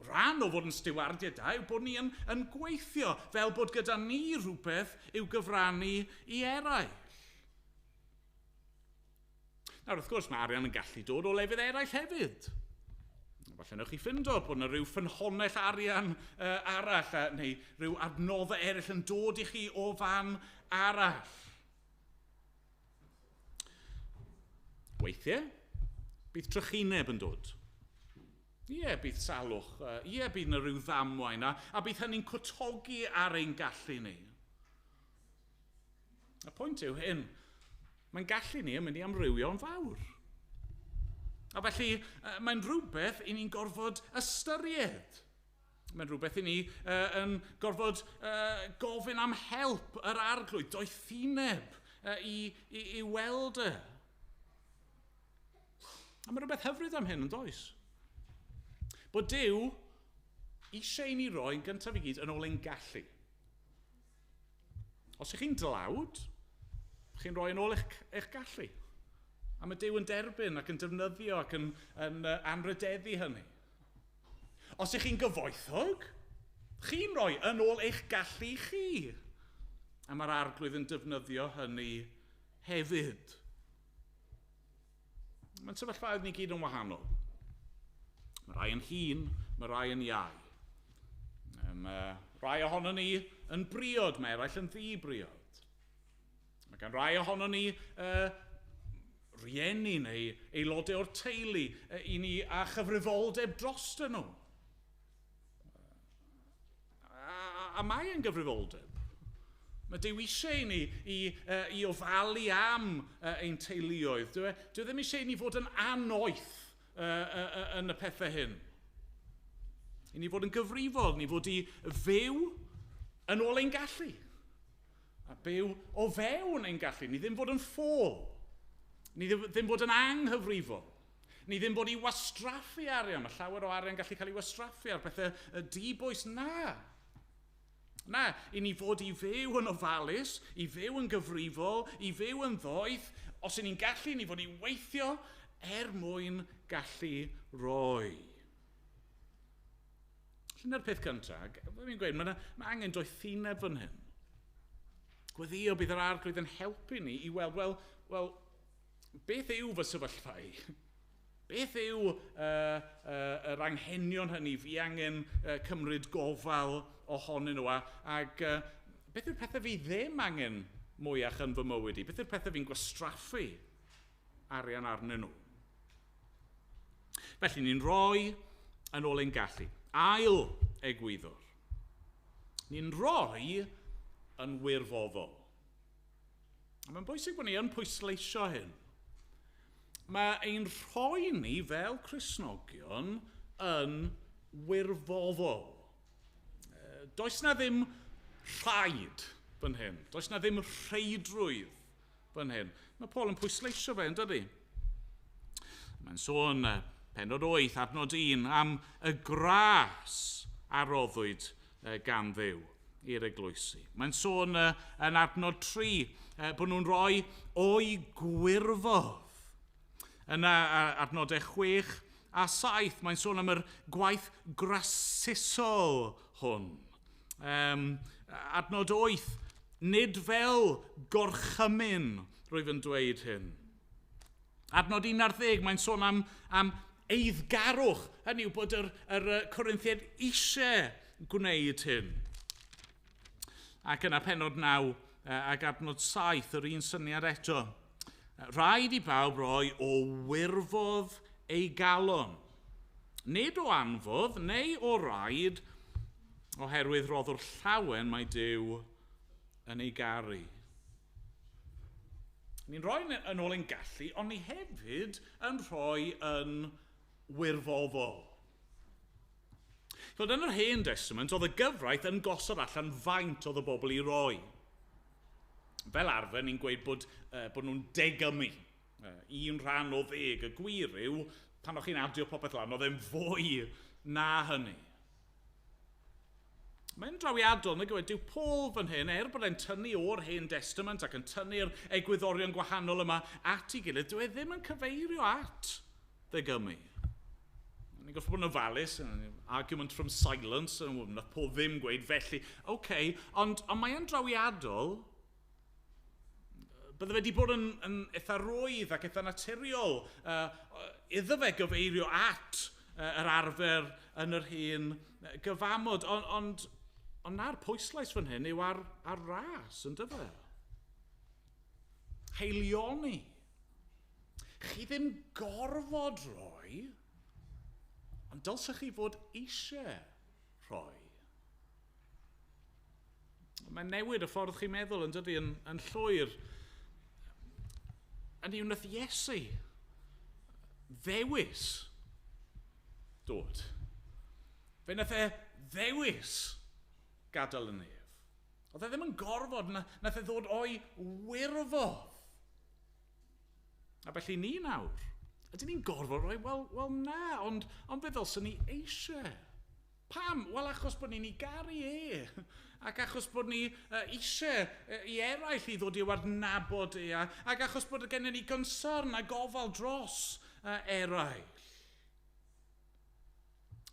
Rhan o fod yn stiwardiau da yw bod ni yn gweithio fel bod gyda ni rhywbeth i'w gyfrannu i eraill. Nawr, wrth gwrs, mae arian yn gallu dod o lefydd eraill hefyd. Falle newch chi ffindo bod yna rhyw ffynhonnell arian arall neu rhyw adnoddau eraill yn dod i chi o fan arall. Weithiau, bydd trychineb yn dod. Ie, bydd salwch. Ie, bydd yna rhyw ddamwain a bydd hynny'n cwtogi ar ein gallu ni. Y pwynt yw hyn, mae'n gallu ni yn mynd i amrywio'n fawr. A felly, mae'n rhywbeth i ni'n gorfod ystyried. Mae'n rhywbeth i ni yn gorfod gofyn am help yr Arglwydd, doethineb i weld e. A mae rhywbeth hyfryd am hyn, yn does? Bod Duw eisiau i ni roi yn gyntaf i gyd yn ôl ein gallu. Os ych chi'n dlawd, chi'n rhoi yn ôl eich gallu. A mae Duw yn derbyn ac yn defnyddio ac yn anrhydeddu hynny. Os ych chi'n gyfoethog, chi'n rhoi yn ôl eich gallu chi. A mae'r Arglwydd yn defnyddio hynny hefyd. Mae'n sefyllfaoedd ni gyd yn wahanol. Mae rai yn hŷn, mae rai yn iau. Mae rai ohonon ni yn briod, mae eraill yn ddi-briod. Mae gan rai ohonon ni rieni neu aelodau o'r teulu i ni a chyfrifoldeb drostyn nhw. A mae yn gyfrifoldeb. Mae Duw eisiau i ni i ofalu am ein teuluoedd. Dyw e ddim eisiau i ni fod yn annoeth yn y pethau hyn. I ni fod yn gyfrifol, ni fod i fyw yn ôl ein gallu. A byw o fewn ein gallu. Ni ddim fod yn ffôl. Ni ddim fod yn anghyfrifol. Ni ddim fod i wastraffu arian. Mae llawer o arian gallu cael ei wastraffu ar bethau dibwys. Na. Na, i ni fod i fyw yn ofalus, i fyw yn gyfrifol, i fyw yn ddoeth. Os i ni'n gallu, ni fod i weithio er mwyn gallu roi. Dyna'r peth cyntaf. Fi'n gweud, mae angen doethineb fan hyn. Gweddio bydd yr Arglwydd yn helpu ni i weld, wel, beth yw fy sefyllfa i? Beth yw yr anghenion hynny fi angen cymryd gofal ohonyn nhw? Ac beth yw'r pethau fi ddim angen mwyach yn fy mywyd i? Beth yw'r pethau fi'n gwastraffu arian arnyn nhw? Felly ni'n rhoi yn ôl ein gallu. Ail egwyddor. Ni'n rhoi yn wirfoddol. A mae'n bwysig bod ni yn pwysleisio hyn. Mae ein rhoi ni fel Cristnogion yn wirfoddol. Does na ddim rhaid fan hyn. Does na ddim rheidrwydd fan hyn. Mae Paul yn pwysleisio fe, yn dydi? Mae'n sôn pennod 8, adnod 1, am y gras a roddwyd gan Dduw i'r eglwysi. Mae'n sôn yn adnod 3 bod nhw'n rhoi o'i gwirfodd. Yna adnodau 6 a 7, mae'n sôn am yr gwaith grasusol hwn. Adnod 8, nid fel gorchymyn, rwyf yn dweud hyn. Adnod 11, mae'n sôn am eiddgarwch. Hynny yw bod yr Corinthiaid eisiau gwneud hyn. Ac yna pennod 9 ac adnod 7, yr un syniad eto. Rhaid i bawb roi o wirfodd ei galon. Nid o anfodd neu o raid, oherwydd roddwr llawen mae Duw yn ei garu. Ni'n rhoi yn ôl ein gallu, ond ni hefyd yn rhoi yn wirfoddol. Chod, yn yr Hen Testament, oedd y gyfraith yn gosod allan faint oedd y bobl i roi. Fel arfer, ni'n gweud bod nhw'n degymu. 1 rhan o 10. Y gwir yw, pan o'ch chi'n adio popeth lan, oedd e'n fwy na hynny. Mae'n drawiadol, nag yw e? Dyw Paul fan hyn, er bod e'n tynnu o'r Hen Testament ac yn tynnu'r egwyddorion gwahanol yma at ei gilydd, dyw e ddim yn cyfeirio at ddegymu. Ni'n gorfod bod yn ofalus, argument from silence, nath Paul ddim gweud felly. OK, ond mae e'n drawiadol. Bydde fe wedi bod yn eitha rwydd ac eitha naturiol iddo fe gyfeirio at yr arfer yn yr hen gyfamod. Ond na'r pwyslais fan hyn yw ar ras, yn dyfe? Haelioni. Chi ddim gorfod rhoi, ond dylsech chi fod eisiau rhoi. Mae'n newid y ffordd chi'n meddwl yn dydy yn llwyr. Yn yw wnaeth Iesu ddewis dod. Fe wnaeth e ddewis gadael y nef. Oedd e ddim yn gorfod, nath e ddod o'i wirfodd. A felly ni nawr, ydyn ni'n gorfod rhoi? Wel na, ond fe ddylswn ni eisiau. Pam? Wel, achos bod ni'n ei garu e. Ac achos bod ni eisiau i eraill i ddod i'w adnabod e. Ac achos bod gennym ni gonsern a gofal dros eraill.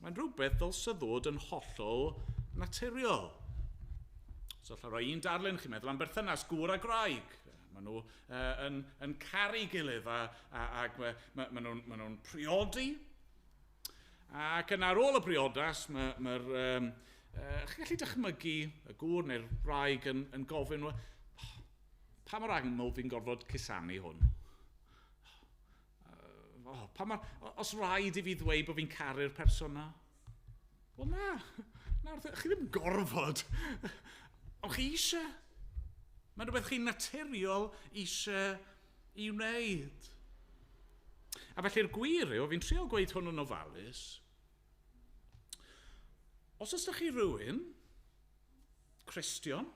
Mae'n rhywbeth ddylse ddod yn hollol naturiol. So, allai roi un darlun, chi'n meddwl am berthynas gŵr a gwraig. Maen nhw yn caru gilydd ac maen nhw'n priodi. Ac yn ar ôl y briodas, chi'n gallu dychmygu y gŵr neu'r wraig yn gofyn, pa mor aml fi'n gorfod cusanu hwn? Os rhaid i fi ddweud bod fi'n caru'r person na? Wel na, chi ddim gorfod. Ond chi eisiau. Mae'n rhywbeth chi'n naturiol eisiau i wneud. A felly'r gwir yw, fi'n trial gweud hwn yn ofalus, os oes chi rhywun, Cristion,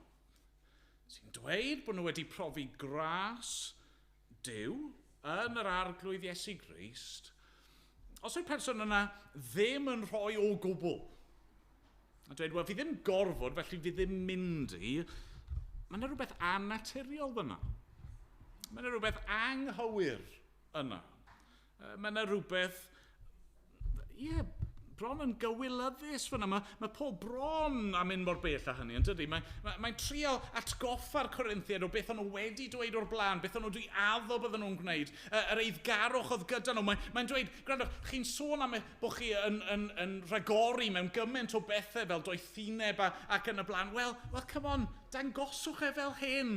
sy'n dweud bod nhw wedi profi gras Duw yn yr Arglwydd Iesu Grist, os yw'r person yna ddim yn rhoi o gwbl, a dweud, wel, fi ddim gorfod, felly fi ddim mynd i, mae yna rhywbeth annaturiol fyna. Mae yna rhywbeth anghywir yna. Mae yna rhywbeth, bron yn gywilyddus fyna. Mae Paul bron am mynd mor bell â hynny, yn dydy? Mae'n trial atgoffa'r Corinthiaid o beth o'n nhw wedi dweud o'r blaen, beth o'n nhw wedi addo bydden nhw'n gwneud, yr eiddgarwch oedd gyda nhw. Mae'n dweud, gwrandwch, chi'n sôn am bod chi yn rhagori mewn gymaint o bethau fel doethineb ac yn y blaen. Wel, come on, dangoswch e fel hyn.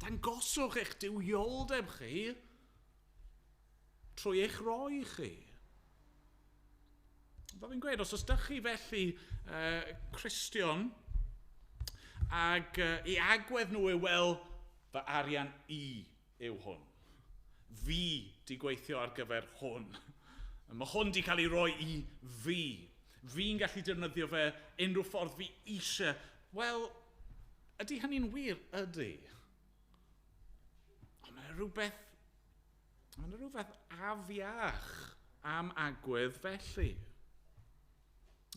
Dangoswch eich duwioldeb chi trwy eich roi chi. Fel fi'n gweud, os oes dych chi felly Cristion ac i agwedd nhw yw, wel, fy arian i yw hwn. Fi di gweithio ar gyfer hwn. Mae hwn di cael ei roi i fi. Fi'n gallu defnyddio fe unrhyw ffordd fi eisiau. Wel, ydy hynny'n wir? Ydy. Ond mae rhywbeth afiach am agwedd felly.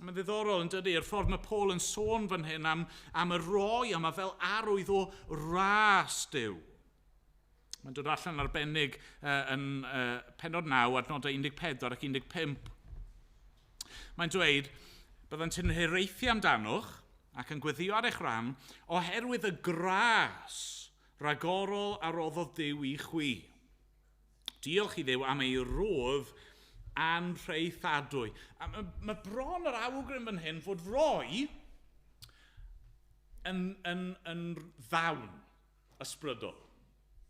Mae'n ddiddorol yn dydy, yr ffordd mae Paul yn sôn fan hyn am y roi yma fel arwydd o ras Duw. Mae'n dod allan arbennig yn pennod 9, adnodau 14 ac 15. Mae'n dweud, byddant yn hiraethu amdanoch ac yn gweddio ar eich rhan oherwydd y gras ragorol a roddodd Duw i chwi. Diolch i Dduw am ei rodd anrheithadwy. A mae bron yr awgrym fan hyn fod roi yn ddawn ysbrydol,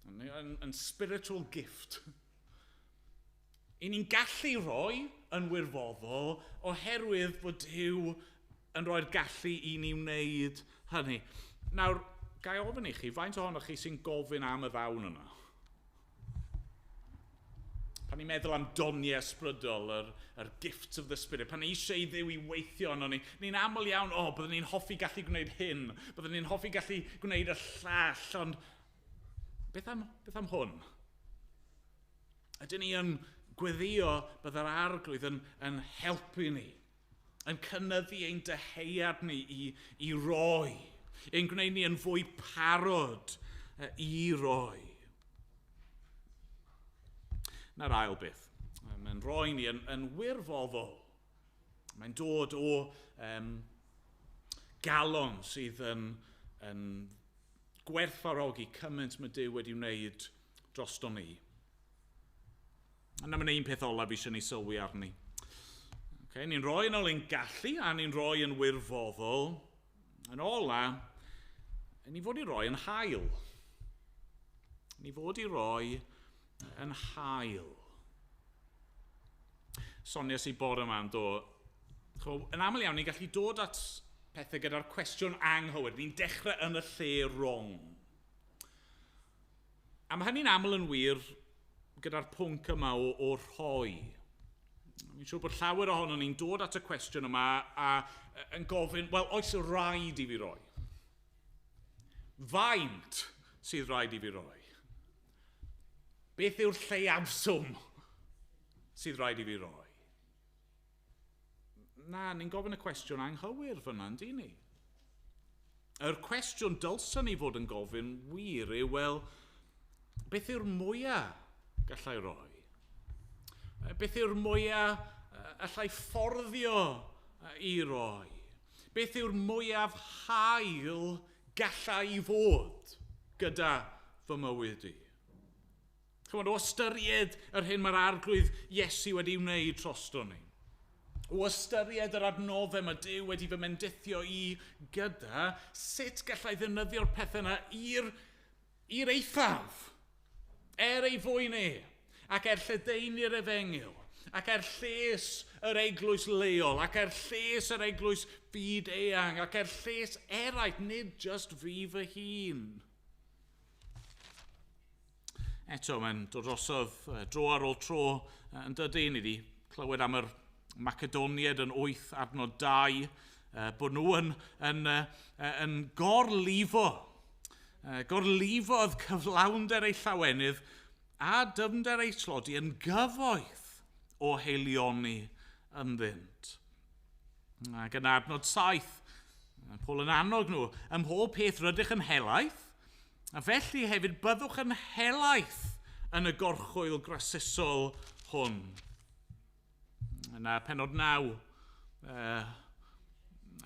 yn spiritual gift. I ni'n gallu rhoi yn wirfoddol oherwydd fod Duw yn rhoi'r gallu i ni wneud hynny. Nawr, ga i ofyn i chi, faint ohonoch chi sy'n gofyn am y ddawn yna? Pan ni'n meddwl am doniau ysbrydol, yr gifts of the spirit, pan ni eisiau i Dduw i weithio arno ni, ni'n aml iawn, byddwn ni'n hoffi gallu gwneud hyn, byddwn ni'n hoffi gallu gwneud y llall, ond beth am hwn? Ydyn ni yn gweddio bydd yr Arglwydd yn helpu ni, yn cynyddu ein dyheuad ni i roi, ein gwneud ni yn fwy parod i roi. Na'r ail beth. Mae'n rhoi ni yn wirfoddol. Mae'n dod o galon sydd yn gwerthfawrogi cymaint mae Duw wedi wneud drosto ni. A na mae'n un peth olaf eisiau ni sylwi arni. Okay, ni'n rhoi yn ôl ein gallu a ni'n rhoi yn wirfoddol. Yn ola, ni fod i roi yn hael. Ni fod i roi yn hael. Soniais i bore yma yn dod. Yn aml iawn, ni'n gallu dod at pethau gyda'r cwestiwn anghywir. Ni'n dechrau yn y lle wrong. A mae hynny'n aml yn wir gyda'r pwnc yma o rhoi. Fi'n siŵr bod llawer ohono ni'n dod at y cwestiwn yma a yn gofyn, wel, oes rhaid i fi roi? Faint sydd rhaid i fi roi? Beth yw'r lleiafswm sydd rhaid i fi roi? Na, ni'n gofyn y cwestiwn anghywir fyna, yndyn ni? Yr cwestiwn dylswn ni fod yn gofyn wir yw, wel, beth yw'r mwyaf gallai roi? Beth yw'r mwyaf allai fforddio i roi? Beth yw'r mwyaf hael gallai fod gyda fy mywyd i? Chymod, o ystyried yr hyn mae'r Arglwydd Iesu wedi wneud drosto ni. O ystyried yr adnoddau mae Duw wedi fy mendithio i gyda, sut gallai ddefnyddio'r pethau yna i'r eithaf, er ei fwyn e, ac er lledaenu'r efengyl, ac er lles yr eglwys leol, ac er lles yr eglwys byd eang, ac er lles eraill, nid just fi fy hun. Eto, mae'n dod drosodd dro ar ôl tro yn dydy. Ni wedi clywed am yr Macedoniaid yn 8 adnod 2, bod nhw yn gorlifo. Gorlifodd cyflawnder eu llawenydd a dyfnder eu tlodi yn gyfoeth o heilioni ynddynt. Ac yn adnod 7, Paul yn annog nhw, ym mhob peth rydych yn helaeth, a felly hefyd byddwch yn helaeth yn y gorchwyl grasusol hwn. Yna penod 9,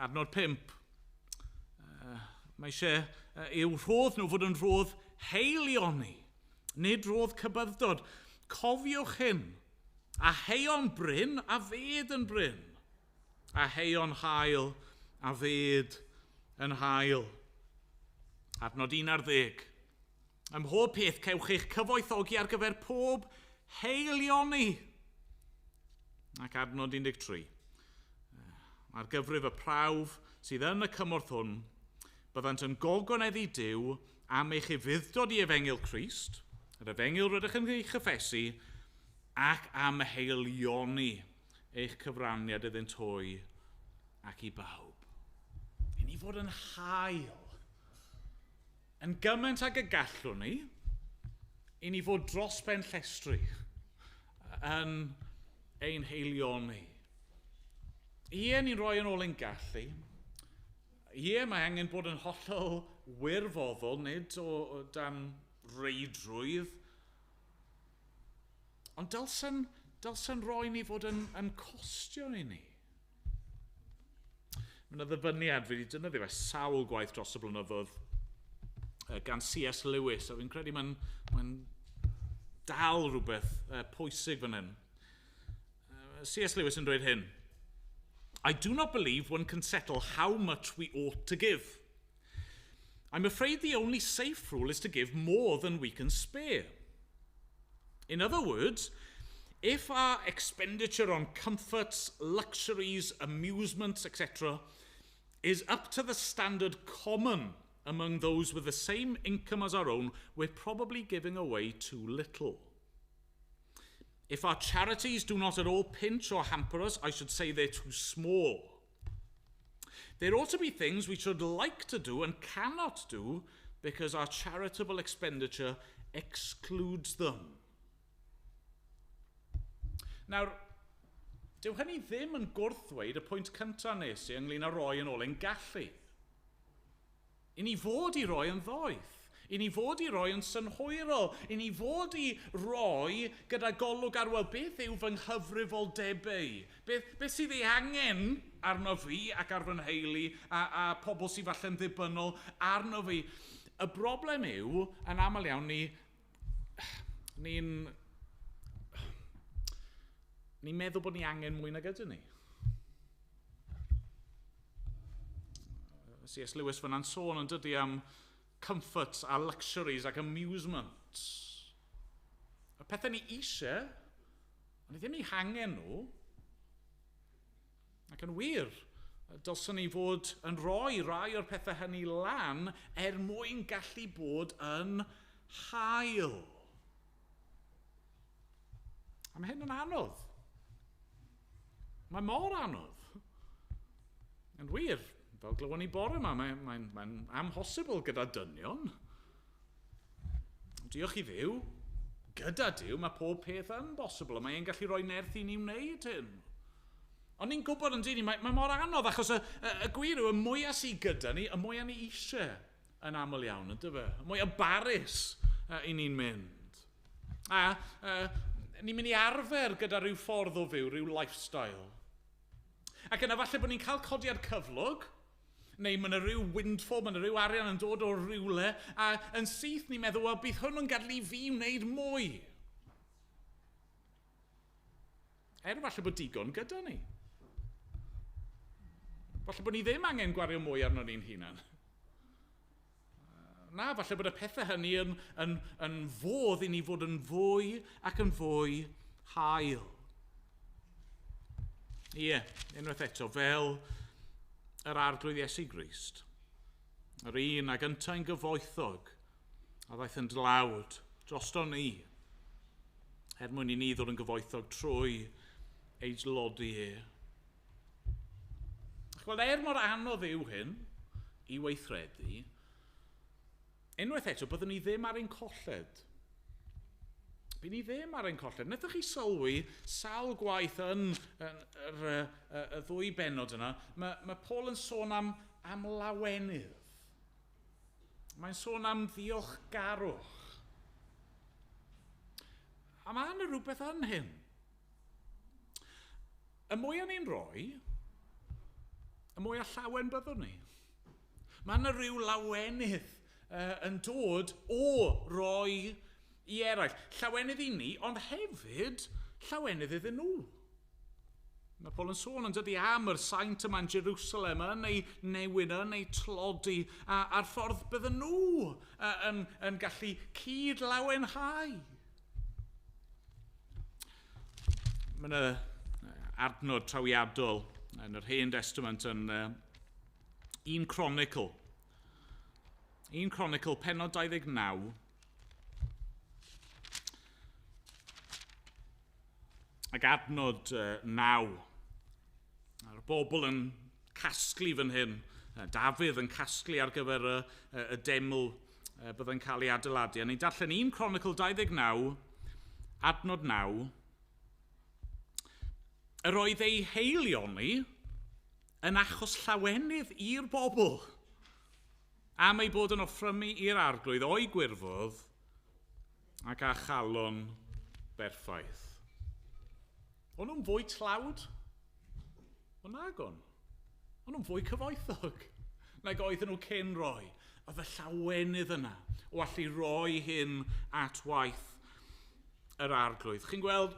adnod 5. Mae eisiau i'w rhodd nhw fod yn rhodd heilioni, nid rhodd cybyddod. Cofiwch hyn, a heion bryn a fed yn bryn, a heion hael a fed yn hael. Adnod 11. Ym mhob peth cewch eich cyfoethogi ar gyfer pob heilioni. Ac adnod 13. Ar gyfrif y prawf sydd yn y cymorth hwn, byddant yn gogoneddu Duw am eich ufudd-dod i efengyl Crist, yr efengyl rydych yn ei chyffesu, ac am heilioni eich cyfraniad iddynt hwy ac i bawb. I ni fod yn hael, yn gymaint ag y gallwn ni, i ni fod dros ben llestri yn ein heilioni. Ie, ni'n rhoi yn ôl ein gallu. Ie, mae angen bod yn hollol wirfoddol, nid o dan reidrwydd. Ond dylsen roi ni fod yn costio i ni. Mae yna ddyfyniad fi wedi defnyddio fe sawl gwaith dros y blynyddoedd gan C.S. Lewis, a fi'n credu mae'n dal rhywbeth pwysig fan hyn. C.S. Lewis yn dweud hyn. I do not believe one can settle how much we ought to give. I'm afraid the only safe rule is to give more than we can spare. In other words, if our expenditure on comforts, luxuries, amusements, etc. is up to the standard common among those with the same income as our own, we're probably giving away too little. If our charities do not at all pinch or hamper us, I should say they're too small. There ought to be things we should like to do and cannot do because our charitable expenditure excludes them. Nawr, dyw hynny ddim yn gwrthweud y pwynt cyntaf nes i ynglyn â roi yn ôl ein gallu. I ni fod i roi yn ddoeth. I ni fod i roi yn synhwyrol. I ni fod i roi gyda golwg ar, wel, beth yw fy nghyfrifoldebau? Beth sydd ei angen arno fi ac ar fy nheulu a pobl sydd falle'n ddibynnol arno fi? Y broblem yw, yn aml iawn, ni'n meddwl bod ni angen mwy nag ydyn ni. C.S. Lewis fyna'n sôn yn dydy am comforts a luxuries ac amusements. Y pethau ni eisiau, ond ni ddim eu hangen nhw. Ac yn wir, dylswn ni fod yn rhoi rai o'r pethau hynny lan er mwyn gallu bod yn hael. A mae hyn yn anodd. Mae mor anodd. Yn wir, fel glywon ni bore yma, mae'n amhosibl gyda dynion. Diolch i Dduw, gyda Duw, mae pob peth yn bosibl, a mae'n gallu rhoi nerth i ni wneud hyn. Ond ni'n gwybod yn dyn ni, mae mor anodd, achos y gwir yw, y mwyaf sydd gyda ni, y mwyaf ni eisiau yn aml iawn, ynddo fe? Y mwyaf barus i ni'n mynd. A ni'n mynd i arfer gyda rhyw ffordd o fyw, rhyw lifestyle. Ac yna falle bod ni'n cael codiad cyflog, neu mae yna rhyw windfall, mae yna rhyw arian yn dod o rywle, a yn syth ni'n meddwl, wel, bydd hwn yn gadael i fi wneud mwy. Er falle bod digon gyda ni. Falle bod ni ddim angen gwario mwy arno ni'n hunan. Na, falle bod y pethau hynny yn fodd i ni fod yn fwy ac yn fwy hael. Ie, unwaith eto, fel yr Arglwydd Iesu Grist, yr un ag yntau'n gyfoethog a ddaeth yn dlawd drosto ni, er mwyn i ni ddod yn gyfoethog trwy ei dlodi e. Wel, er mor anodd yw hyn i weithredu, unwaith eto, byddwn ni ddim ar ein colled. Byddwn ni ddim ar ein colled. Wnaethoch chi sylwi sawl gwaith yn y ddwy bennod yna, mae Paul yn sôn am lawenydd. Mae'n sôn am ddiolchgarwch. A mae yna rhywbeth yn hyn. Y mwyaf ni'n rhoi, y mwyaf llawen byddwn ni. Mae yna rhyw lawenydd yn dod o roi i eraill. Llawenydd i ni, ond hefyd llawenydd iddyn nhw. Mae Paul yn sôn yn dydy am yr saint yma yn Jerusalem, yn ei newyn, yn ei tlodi, a'r ffordd bydden nhw yn gallu cyd-lawenhau. Mae yna adnod trawiadol yn yr Hen Testament yn 1 Chronicle. 1 Chronicle, pennod 29. Ac adnod 9. A'r bobl yn casglu fan hyn. Dafydd yn casglu ar gyfer y deml byddai'n cael ei adeiladu. A ni'n darllen 1 Chronicle 29, adnod 9. Yr oedd ei heilioni yn achos llawenydd i'r bobl am ei bod yn offrymu i'r Arglwydd o'i gwirfodd ac â chalon berffaith. O'n nhw'n fwy tlawd? O nag o'n. O'n nhw'n fwy cyfoethog nag oedden nhw cyn roi. Oedd y llawenydd yna o allu roi hyn at waith yr Arglwydd. Chi'n gweld,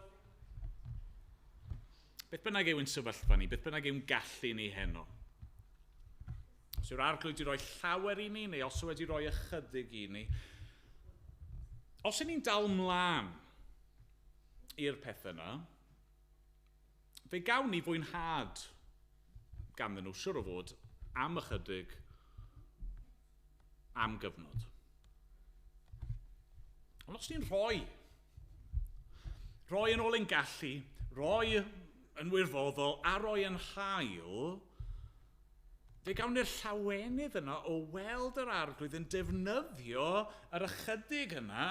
beth bynnag yw'n sefyllfa ni, beth bynnag yw'n gallu ni heno. Os yw'r Arglwydd wedi rhoi llawer i ni, neu os yw wedi rhoi ychydig i ni, os ydyn ni'n dal mlaen i'r pethau yna, fe gawn ni fwynhad ganddyn nhw, siwr o fod, am ychydig, am gyfnod. Ond os ni'n rhoi yn ôl ein gallu, rhoi yn wirfoddol a rhoi yn hael, fe gawn ni'r llawenydd yna o weld yr Arglwydd yn defnyddio yr ychydig yna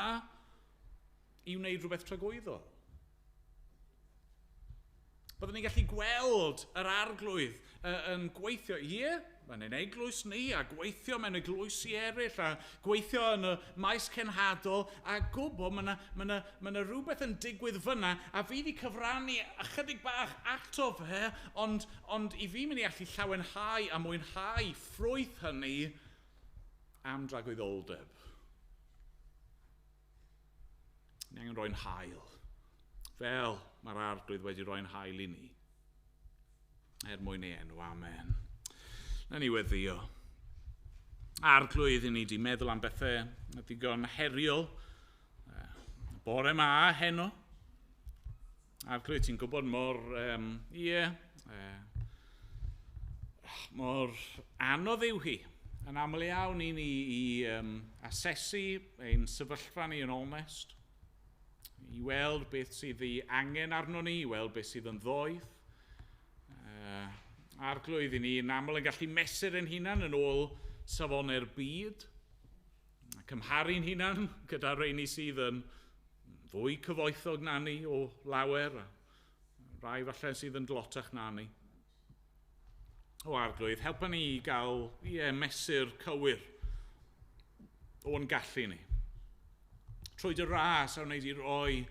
i wneud rhywbeth tragwyddol. Byddwn ni'n gallu gweld yr Arglwydd yn gweithio. Ie, yn ein eglwys ni, a gweithio mewn eglwysi eraill, a gweithio yn y maes cenhadol, a gwybod mae yna ma ma rhywbeth yn digwydd fyna, a fi wedi cyfrannu ychydig bach ato fe, ond i fi mynd i allu llawenhau a mwynhau ffrwyth hynny am dragwyddoldeb. Ni angen roi'n hael, fel mae'r Arglwydd wedi roi'n hael i ni. Er mwyn ei enw, amen. Na ni weddio. Arglwydd, i ni wedi meddwl am bethau ddigon heriol. Bore ma heno. Arglwydd, ti'n gwybod mor, mor anodd yw hi. Yn aml iawn i ni i asesu ein sefyllfa ni yn onest. I weld beth sydd ei angen arno ni, i weld beth sydd yn ddoeth. Arglwydd, i ni yn aml yn gallu mesur ein hunan yn ôl safonau'r byd, a cymharu'n hunan gyda rheini sydd yn fwy cyfoethog na ni o lawer, a rai falle sydd yn dlotach na ni. O Arglwydd, helpa ni i gael mesur cywir o'n gallu ni. Trwy dy ras a wneud i roi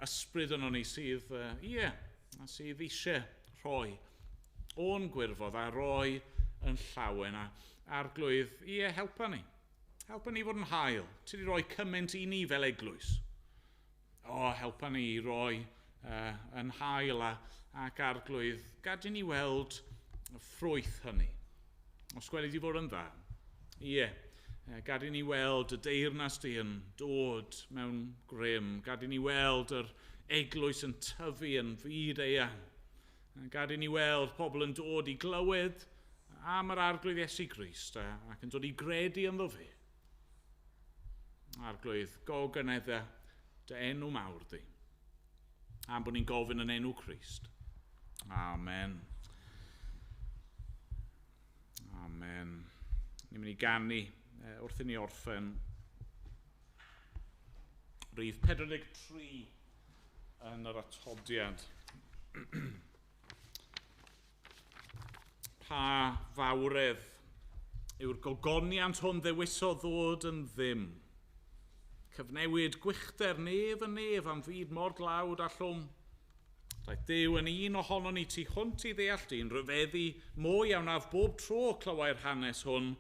ysbryd yno ni sydd, sydd eisiau rhoi o'n gwirfodd a roi yn llawen. A Arglwydd, helpa ni. Helpa ni fod yn hael. Ti wedi rhoi cymaint i ni fel eglwys. O, helpa ni i roi yn hael ac Arglwydd, gad i ni weld y ffrwyth hynny. Os gweli di fod yn dda. Gad i ni weld y deyrnas di yn dod mewn grym. Gad i ni weld yr eglwys yn tyfu yn fyd eang. Gad i ni weld pobl yn dod i glywed am yr Arglwydd Iesu Grist ac yn dod i gredu ynddo fe. Arglwydd, gogynedda dy enw mawr di. Am bod ni'n gofyn yn enw Crist. Amen. Amen. Ni'n mynd i ganu wrth i ni orffen rhif 43 yn yr atodiad. Pa fawredd yw'r gogoniant hwn ddewisodd ddod yn ddim. Cyfnewid gwychder nef yn nef am fyd mor dlawd a llwm. Daeth Duw yn un ohonon ni tu hwnt i ddeall dyn, rhyfeddu mwy a wnaf bob tro clywai'r hanes hwn.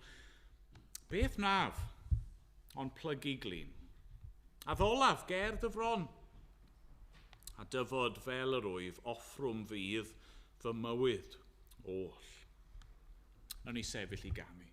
Beth wnaf, ond plygu glin. A ddolaf ger dy fron, a dyfod fel yr wyf, offrwm fydd fy mywyd oll. Nawn ni sefyll i ganu.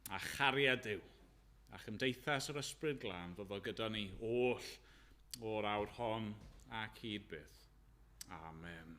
a chariad Duw a chymdeithas yr Ysbryd Glân fyddo gyda ni oll o'r awr hon ac hyd byth. Amen.